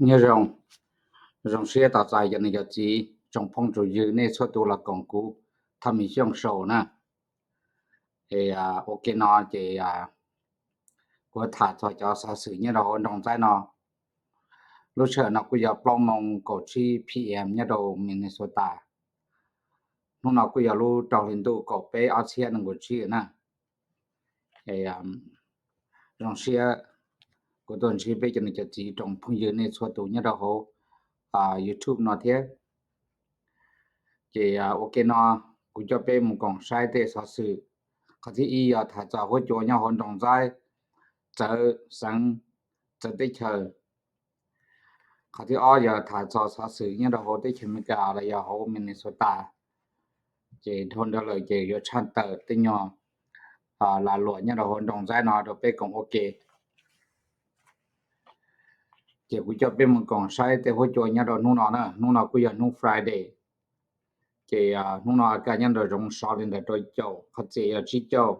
Nyob zoo, zoo siab tos txais cov niam cov txiv tsoom phooj tsoom ywg nej txhua tus los koom kuv Thaj Mim Xyooj Show na. Es ua ke no ces kuv tham txog cov xov xwm nyob rau hauv nroog Ntxaib no. Lub sij hawm no kuj yog plaub moos kaum tsib P M nyob rau Minnesota. Hnub no kuj yog lub rau hli ntuj kaum peb ob txhiab nees nkaum tsib na. Zoo siab kuv tuaj ntsib peb cov niam cov txiv tsoom phooj ywg nej txhua tus nyob rau hauv YouTube no thiab. Ces ua ke no kuv coj peb mus koom saib tej xov xwm. Qhov thib ib yog tham txog huab cua nyob hauv nroog Ntxaib, txawv xeev, txawv teb chaws. Qhov thib ob yog tham txog xov xwm nyob rau hauv teb chaws Amelikas los yog hauv Minnesota. Ces dhau ntawd lawm ces yuav tshaj tawm tej nyuag lag luam nyob rau hauv nroog Ntxaib no rau peb koom ua ke. Ces kuv coj peb mus koom saib tej huab cua nyob rau hnub no na. Hnub no kuj yog hnub Friday. Ces hnub no kaj nyob nram zoov sov li ntawm rau caum, qhov txias yog tsib caug.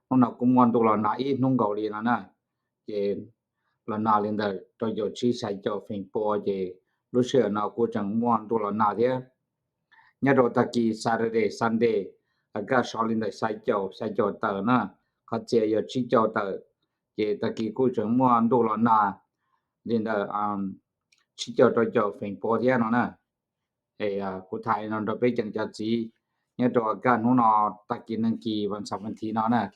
Hnub no kuj muaj ntuj los nag ib hnub nkaus li no na. Ces los nag li ntawm rau caum tsib xya caum feem pua ces lub sij hawm no kuj tseem muaj ntuj los nag thiab. Nyob rau tag kis Saturday, Sunday, kaj sov li ntawm xya caum, xya caum tawm na, qhov txias yog tsib caug tawm. Ces tag kis kuj tseem muaj ntuj los nag li ntawm tsib caug rau caum feem pua thiab no na. Es kuv tham no rau peb cov niam cov txiv nyob rau kaj hnub no, tag kis neeg kis vas xaum vas thiv no na. Es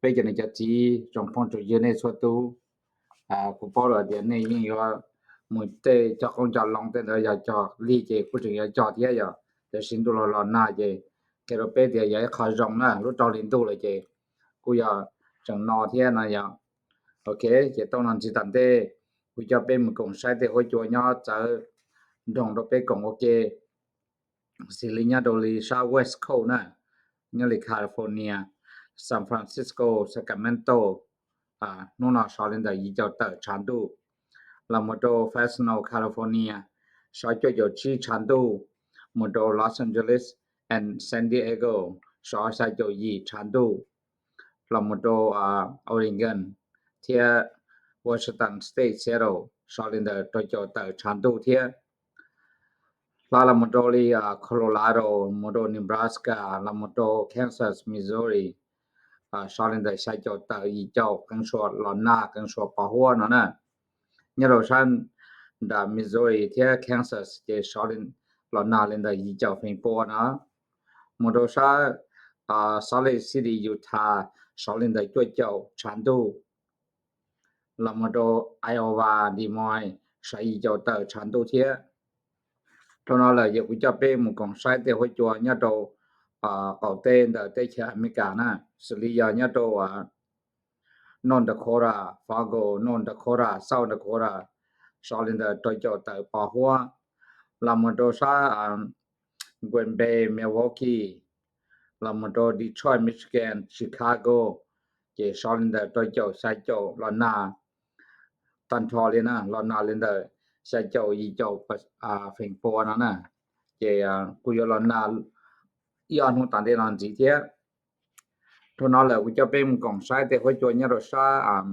peb cov niam cov txiv tsoom phooj tsoom ywg nej txhua tus, kuv paub lawm tias nej yeej yuav mus tej cog qoob cog loo tej ntawd, yog cog lig ces kuj tseem yuav cog thiab yom. Tiam sis ntuj los los nag ces qhia rau peb tias yog ib qho zoo na, lub rau hli ntuj lawm ces kuj yog tseem no thiab no yom. Ok, ces tau no ntxiv tom ntej kuv coj peb mus koom saib tej huab cua nyob txawv nroog rau peb koom ua ke. Xws li nyob rau li sab West Coast na, nyob li California, San Francisco, Sacramento, hnub no sov li ntawm yim caum tawm tshav ntuj. Los mus rau Fresno, California, sov cuaj caum tsib tshav ntuj. Mus rau Los Angeles and San Diego, sov xya caum yim tshav ntuj. Los mus rau Oregon thiab Washington State, Seattle, sov li ntawm rau caum tawm tshav ntuj thiab. Hla los mus rau li Colorado, mus rau Nebraska, los mus rau Kansas, Missouri, sov li ntawm xya caum tawm yim caum, qee suas los nag qee suas pos huab no na. Nyob rau sab nram Missouri thiab Kansas ces sov los nag li ntawm yim caum feem pua no. Mus rau sab Salt Lake City, Utah, sov li ntawm cuaj caum tshav ntuj. Los mus rau Iowa, Des Moines, sov yim caum tawm tshav ntuj thiab. Dhau no lawm ces kuv coj peb mus koom saib tej huab cua nyob rau qaum teb ntawm teb chaws Amelikas na, xws li yog nyob rau North Dakota, Fargo, North Dakota, South Dakota, sov li ntawm rau caum tawm pos huab. Los mus rau sab Green Bay, Milwaukee, los mus rau Detroit, Michigan, Chicago, ces sov li ntawm rau caum xya caum los nag tag nrho li na, los nag li ntawm xya caum yim caum feem pua no na. Ces kuj yuav los nag ib ob hnub tom ntej no ntxiv thiab. Dhau no lawm kuv coj peb mus koom saib tej huab cua nyob rau sab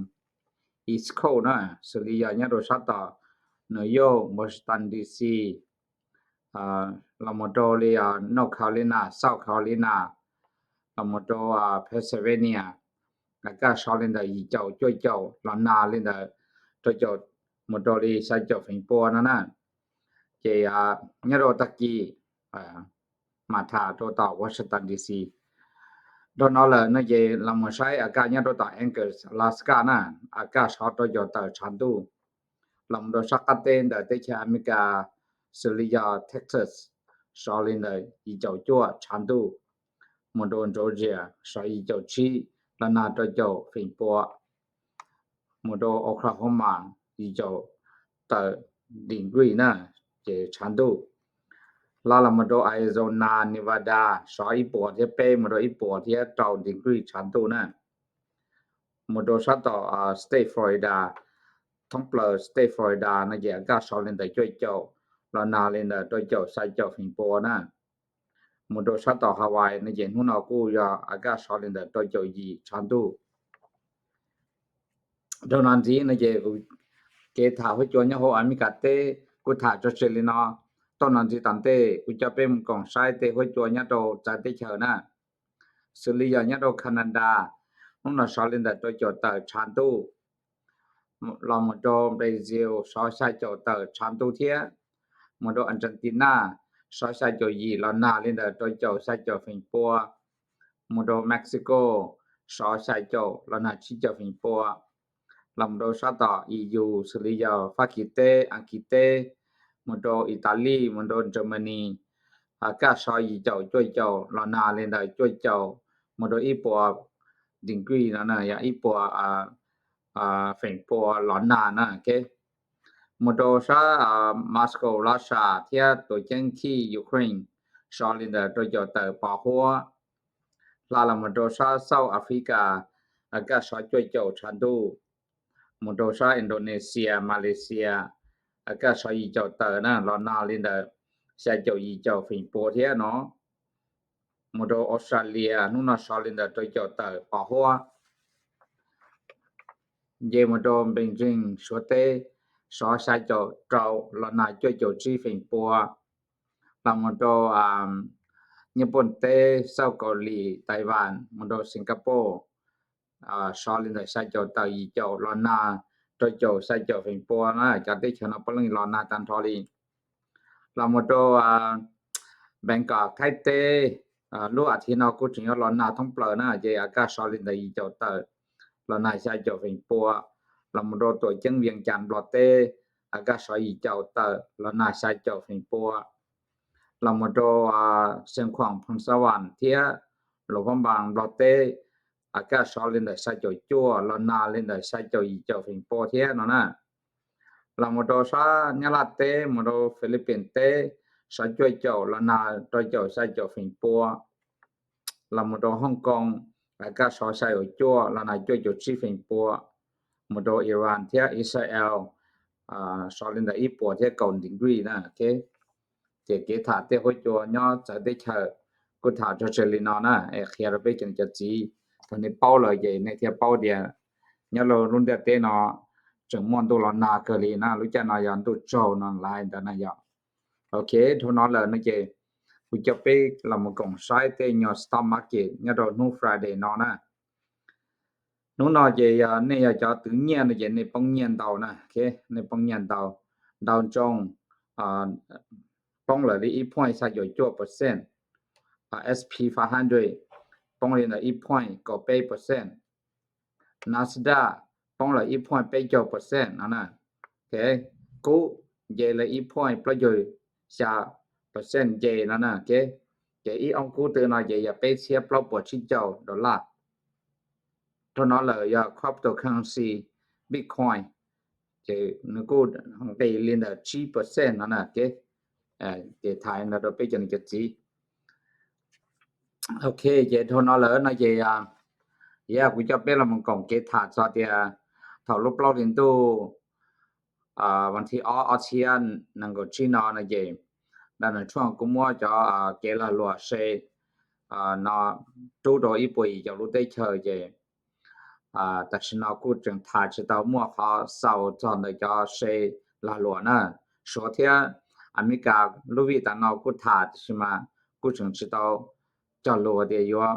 East Coast na, xws li yog nyob rau sab tom New York, Washington D C, los mus rau li North Carolina, South Carolina, los mus rau Pennsylvania, kaj sov li ntawm yim caum cuaj caum los nag li ntawm rau caum mus rau li xya caum feem pua no na. Ces nyob rau tag kis mam tham rau tom Washington D C. Dhau no lawm no ces los mus saib a kaj nyob rau tom Anchorage, Alaska na, a kaj sov rau caum tawm tshav ntuj. Los mus rau sab qab teb ntawm teb chaws Amelikas, xws li yog Texas, sov li ntawm yim caum cuaj tshav ntuj. Mus rau Georgia sov yim caum tsib los nag rau caum feem pua. Mus rau Oklahoma yim caum tawm degree na, ces tshav ntuj. Hla los mus rau Arizona, Nevada sov ib puas thiab peb mus rau ib puas thiab rau degree tshav ntuj na. Mus rau sab tom state Florida, thoob plaws state Florida no ces a kaj sov li ntawm cuaj caum los nag li ntawm rau caum xya caum feem pua na. Mus rau sab tom Hawaii no ces hnub no kuj yog a kaj sov li ntawm rau caum yim tshav ntuj. Dhau no ntxiv no ces kuv kev tham huab cua nyob hauv Amelikas teb kuv tham tso tseg li no. Tau no ntxiv tom ntej kuv coj peb mus koom saib tej huab cua nyob rau txawv teb chaws na. Xws li yog nyob rau Canada, hnub no sov li ntawm rau caum tawm tshav ntuj, los mus rau Brazil sov xya caum tawm tshav ntuj thiab, mus rau Argentina sov xya caum yim los nag li ntawm rau caum xya caum feem pua, mus rau Mexico sov xya caum los nag tsib caum feem pua, los mus rau sab tom E U xws li yog Fab Kis teb, Askiv teb, mus rau Italy, mus rau Germany, kaj sov yim caum cuaj caum los nag li ntawm cuaj caum mus rau ib puas degree no na, yog ib puas feem pua los nag na. Mus rau sab Moscow Russia thiab tuam ceeb Kyiv Ukraine sov li ntawm rau caum tawm pos huab. Hla los mus rau sab South Africa, kaj sov cuaj caum tshav ntuj. Mus rau sab Indonesia, Malaysia, kaj sov yim caum tawm na los nag li ntawm xya caum yim caum feem pua thiab no. Mus rau Australia hnub no sov li ntawm rau caum tawm pos huab. Nce mus rau Beijing Suav teb, sov xya caum rau los nag cuaj caum tsib feem pua. Los mus rau Nyij Pooj teb, South Korea, Taiwan, mus rau Singapore, sov li ntawm xya caum tawm yim caum los nag rau caum xya caum feem pua na. Cov teb chaws no puav leej los nag tag nrho li. Los mus rau Bangkok Thaib teb, lub as thiv no kuj tseem yuav los nag thoob plaws na, ces kaj sov li ntawm yim caum tawm los nag xya caum feem pua. Los mus rau tuam ceeb Vias Cas Nplog teb, kaj sov yim caum tawm los nag xya caum feem pua. Los mus rau Xeev Khuam Phoos Xas Vas thiab Luas Phab Npas Nplog teb, kaj sov li ntawm xya caum cuaj los nag li ntawm xya caum yim caum feem pua thiab no na. Los mus rau sab Nyab Laj teb, mus rau Philippines teb, sov cuaj caum los nag rau caum xya caum feem pua. Los mus rau Hong Kong, kaj sov xya caum cuaj los nag cuaj caum tsib feem pua. Mus rau Iran thiab Israel, sov li ntawm ib puas thiab kaum degree na. Ces kev tham tej huab cua nyob txawv teb chaws kuj tham tso tseg li no na, es qhia rau peb cov niam cov txiv, thaum nej paub lawm ces nej thiaj paub tias nyob rau lub ntiaj teb no tseem muaj ntuj los nag kawg li na, lub caij no yog ntuj tsaug no lawm ntawd na yog. Ok, dhau no lawm no ces kuv coj peb los mus koom saib tej nyuag stock market nyob rau hnub Friday no na. Hnub no ces yog nej yog cov twv nyiaj no ces nej poob nyiaj ntau na, nej poob nyiaj ntau. Dow Jones poob lawm li ib point xya caum cuaj percent, S P five hundred poob li ntawm ib point kaum peb percent, Nasdaq poob lawm ib point peb caug percent no na. Kub nce li ib point plaub caug xya percent nce no na. Ces ib ooj kub twg no ces yog peb txhiab plaub puas tsib caug dollar. Dhau no lawm yog cryptocurrency Bitcoin, ces nws kuj nqis li ntawm tsib percent no na. Ces tham no rau peb cov niam cov txiv. Ok, ces dhau no lawm no ces yog kuv coj peb los mus koom kev tham txog tias thaum lub plaub hlis ntuj vas thib ob ob txhiab nees nkaum tsib no no ces Donald Trump kuj muab cov kev lag luam se no rub rau ib puas yim caum lub teb chaws ces tam sim no kuj tseem tham tsis tau muaj qhov xaus txog ntawm cov se lag luam na. Suav thiab Amelikas lub vij tas no kuj tham tiam sis mas kuj tseem tsis tau cog lus tias yuav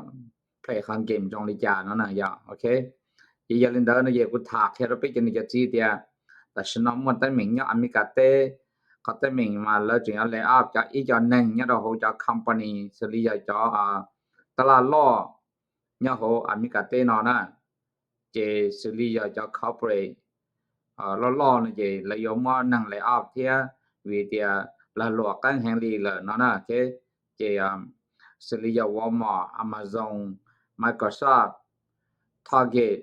play qhov game zoo li cas no na yog. Ok, ces yog li ntawd no ces kuv tham qhia rau peb cov niam cov txiv tias tam sim no muaj teeb meem nyob Amelikas teb, qhov teeb meem mas lawv tseem yuav lay off cov ib co neeg nyob rau hauv cov company xws li yog cov tab laj loj nyob hauv Amelikas teb no na. Ces xws li yog cov corporate loj loj no ces lawv yuav muab neeg lay off thiab vim tias lag luam qeeb heev li lawm no na. Ces xws li yog Walmart, Amazon, Microsoft, Target,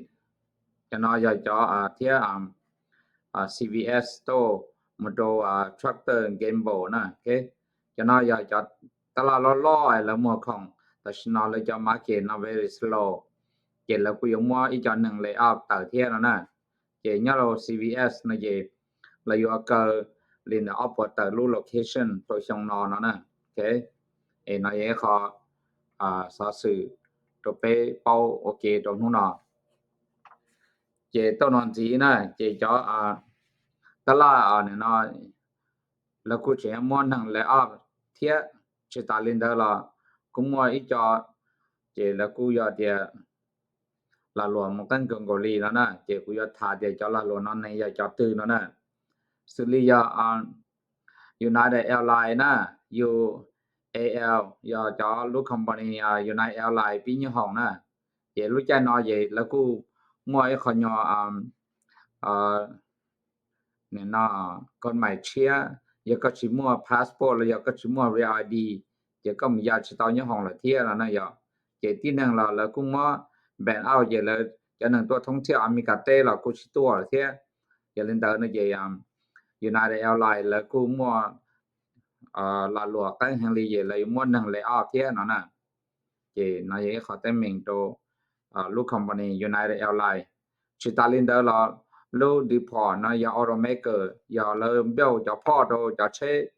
cov no yog cov thiab C V S Store, mus rau Procter Gamble na. Cov no yog cov tab laj loj loj lawv muag khoom, tam sim no lawv cov market no very slow, ces lawv kuj yuav muab ib co neeg lay off tawm thiab no na. Ces nyob rau C V S no ces lawv yuav kaw li ntawm ob puas tawm lub location rau xyoo no no na. Es no yog ib qho xov xwm rau peb paub ua ke rau hnub no. Ces tau no ntxiv na ces cov tab laj no lawv kuj tseem muab neeg lay off thiab. Tsis tas li ntawd los kuj muaj ib co, ces lawv kuj yog tias lag luam mus qeeb kawg nkaus li no na, ces kuv yuav tham tias cov lag luam no neeg yog cov twg no na. Xws li yog United Airlines na, U A L, yog cov lub company United Airlines pib nyoob hoom na. Ces lub caij no ces lawv kuj muaj ib qho nyuag no, koj maim tshiab, yog koj tsis muaj passport los yog koj tsis muaj Real I D, ces koj mus ya tsis tau nyoob hoom lawm thiab no na yog. Ces tib neeg los lawv kuj muab ban out, ces lawv cov neeg tuaj thoob txhia Amelikas teb los kuj tsis tuaj lawm thiab. Yog li ntawd no ces United Airlines lawv kuj muaj lag luam qeeb heev li, ces lawv yuav muab neeg lay off thiab no na. Ces no yog ib qho teeb meem rau lub company United Airlines. Tsis tas li ntawd los lub depot no yog automaker, yog lawv build cov part rau cov tsheb,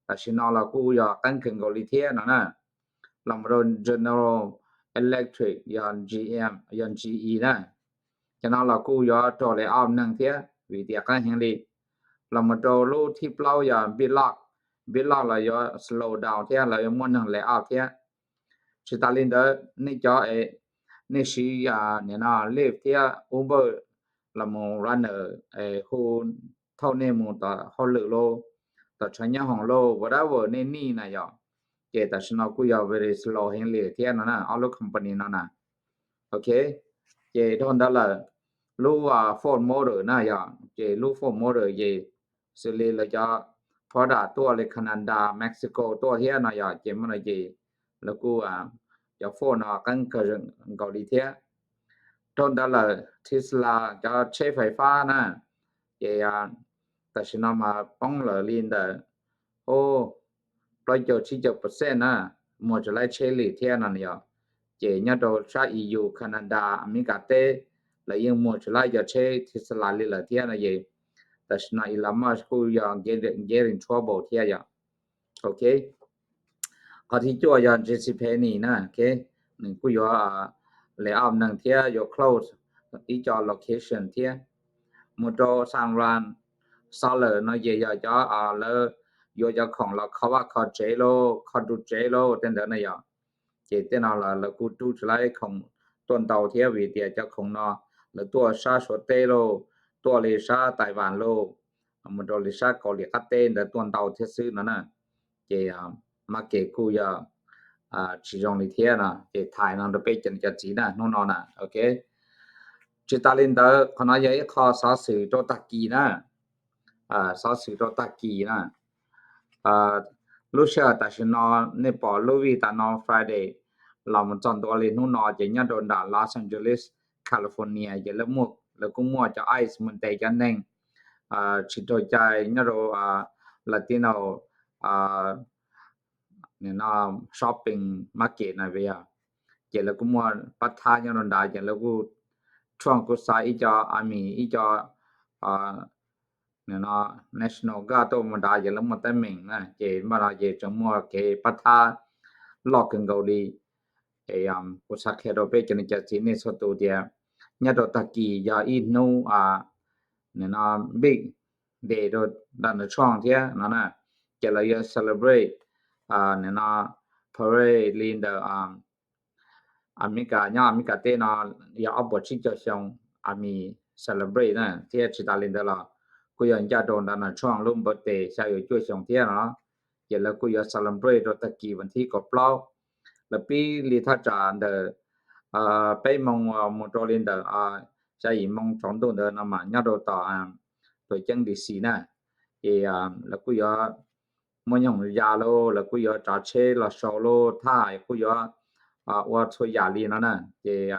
tam sim no los kuj yog qeeb kawg nkaus li thiab no na. Los mus rau General Electric, yog G M, yog G E na, cov no los kuj yuav raug lay off neeg thiab vim tias qeeb heev li. Los mus rau lub thib plaub yog Big Lots. Big Lots los yuav slow down thiab, los yuav muab neeg lay off thiab. Tsis tas li ntawd nej cov, nej siv nim no Lyft thiab Uber los mus runner, hu thauj nej mus tom hauj lwm lauj, tom tshav nyoob hoom lauj, whatever nej need na yog, ces tam sim no kuj yog very slow heev li thiab no na, ob lub company no na. Ok, ces dhau ntawd lawm, lub Ford Motor na yog, ces lub Ford Motor ces xws li lawv cov product tuaj li Canada, Mexico tuaj thiab no yog, ces muaj no ces lawv kuj, cov Ford no qeeb kawg nkaus li thiab. Dhau ntawd lawm Tesla cov tsheb fais fab na, ces tam sim no mas poob lawm li ntawm plaub caug tsib caug percent na, muag tsis laib tsheb li thiab no yog. Ces nyob rau sab E U, Canada, Amelikas teb, lawv yeej muag tsis laib cov tsheb Tesla li lawm thiab no es, tam sim no Elon Musk kuj yog getting trouble thiab yog. Ok, qhov thib cuaj yog JCPenney na, nws kuj yuav lay off neeg thiab yuav close ib co location thiab. Mus rau Sunrun, Sullers no ces yog cov lawv yuav cov khoom los kho vaj kho tsev lauj, kho ru tsev lauj tej ntawd na yog. Ces tej no los lawv kuj rub tsis laib khoom tuaj ntau thiab vim tias cov khoom no lawv tuaj sab Suav teb lauj, tuaj li sab Taiwan lauj, mus rau li sab Kaus Lim qab teb ntawd tuaj ntau thiab xwb no na. Ces market kuj yog tsis zoo li thiab no. Ces thaij no rau peb cov niam cov txiv na hnub no na. Ok, tsis tas li ntawd qhov no yog ib qho xov xwm rau tag kis na. Xov xwm rau tag kis na. Lub sij hawm tam sim no nej pom lub vij tas no Friday los mus txog ntua li hnub no ces nyob rau nram Los Angeles, California ces lawv kuj muaj cov ICE mus ntes cov neeg tsis raug cai nyob rau Latino shopping market na yog. Ces lawv kuj muaj pab thab nyob rau nrad ces lawv kuj, Trump kuj xa ib co army, ib co National Guard tuaj mus nrad ces lawv muaj teeb meem na ces npaj no ces tseem muaj kev pab thab loj kawg nkaus li. Kuv xav qhia rau peb cov niam cov txiv nej txhua tus tias nyob rau tag kis yog ib hnub big day rau Donald Trump thiab no na. Ces lawv yuav celebrate no parade li ntawm Amelikas, nyob Amelikas teb no yog ob puas tsib caug xyoo army celebrate na, thiab tsis tas li ntawd los kuj yog ncaj rau Donald Trump lub birthday xya caum cuaj xyoo thiab no. Ces lawv kuj yuav celebrate rau tag kis vas thib kaum plaub. Lawv pib li thaj tsam ntawm peb moo mus rau li ntawm xya yim moo tsaus ntuj ntawd no mas nyob rau tom tuam ceeb D C na. Ces lawv kuj yuav muaj nyooj ya lauj, lawv kuj yuav tsav tsheb los sau lauj, thaj kuj yuav ua txhua yam li no na. Ces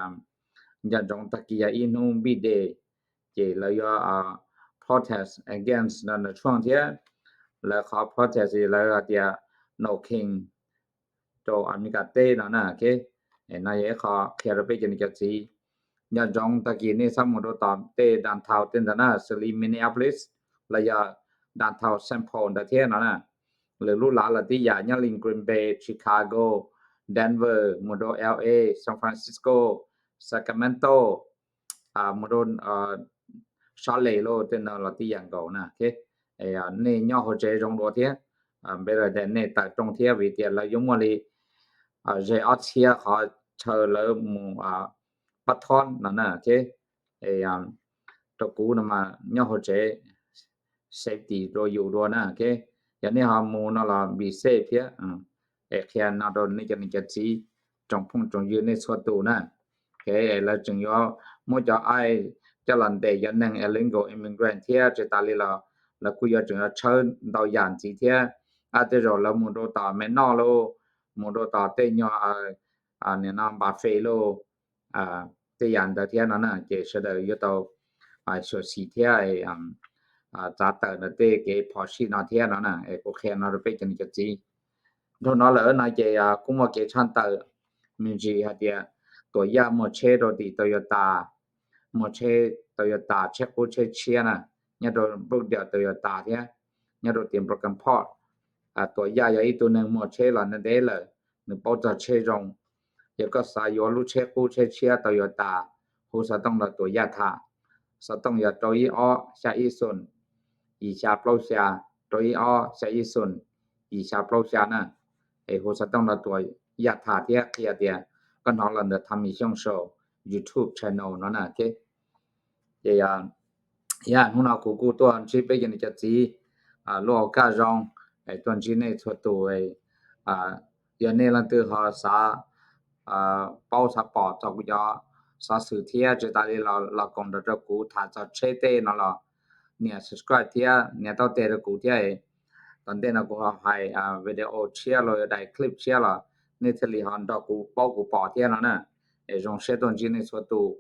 nco ntsoov tag kis yog ib hnub big day, ces lawv yuav protest against Donald Trump thiab. Lawv qhov protest lawv hais tias no king rau Amelikas teb no na. No yog ib qho qhia rau peb cov niam cov txiv. Nco ntsoov tag kis nej txhob mus rau tom tej downtown tej ntawd na, xws li Minneapolis los yog downtown Saint Paul ntawd thiab no na. Lwm lub lav los tib yam, nyob li Green Bay, Chicago, Denver, mus rau L A, San Francisco, Sacramento, mus rau Sab Les los tej no los tib yam nkaus na. Nej nyob hauv tsev zoo dua thiab, npe tias nej tawm rooj thiab vim tias lawv yuav muaj li ze ob txhiab qhov chaw lawv mus pab thob no na. Rau kuv no mas nyob hauv tsev safety rau yus dua na. Yog nej ho mus no los be safe thiab. Es qhia no rau nej cov niam cov txiv, tsoom phooj tsoom ywg nej txhua tus na. Lawv tseem yuav muab cov ICE coj los ntes cov neeg illegal immigrant thiab tsis tas li los lawv kuj yuav tseem yuav tshawb ntau yam ntxiv thiab. Tej zaum lawv mus rau tom Me Noj los, mus rau tom tej nyuag nim no Npa Fes los, tej yam ntawd thiab no na. Ces sawv daws yuav tau xyuam xim thiab txav tawm ntawm tej kev phom sij no thiab no na. Es kuv qhia no rau peb cov niam cov txiv. Dhau no lawm no ces kuj muaj kev tshaj tawm me ntsis hais tias tuam yaj muag tsheb rau tim Toyota, muag tsheb Toyota, tsheb qub tsheb tshiab na, nyob rau Brookdale Toyota thiab nyob rau tim Brooklyn Park. Tuam yaj yog ib tug neeg muag tsheb los ntev ntev lawm, nws paub txog tsheb zoo. Yog koj xav yuav lub tsheb qub tsheb tshiab Toyota, hu xov tooj rau tuam yaj tham. Xov tooj yog rau ib ob xya ib xoom, yim xya plaub xya, rau ib ob xya ib xoom, yim xya plaub xya na. Es hu xov tooj rau tuam yaj tham thiab qhia tias koj hnov los ntawm Tommy Xyooj Show YouTube channel no na. Ces hnub no kuv kuj tuaj ntsib peb cov niam cov txiv lub au kaj zoo, tuaj ntsib nej txhua tus. Yog nej leej twg ho xav paub xav pom txog kuv cov xov xwm thiab tsis tas li los koom nrog rau kuv tham txog tsheb tej no los nias subscribe thiab nias taub teg rau kuv thiab. Tom ntej no kuv ho hais video tshiab los yog daim clip tshiab los nej thiaj li ho nrog kuv paub kuv pom thiab no na. Es zoo siab tuaj ntsib nej txhua tus.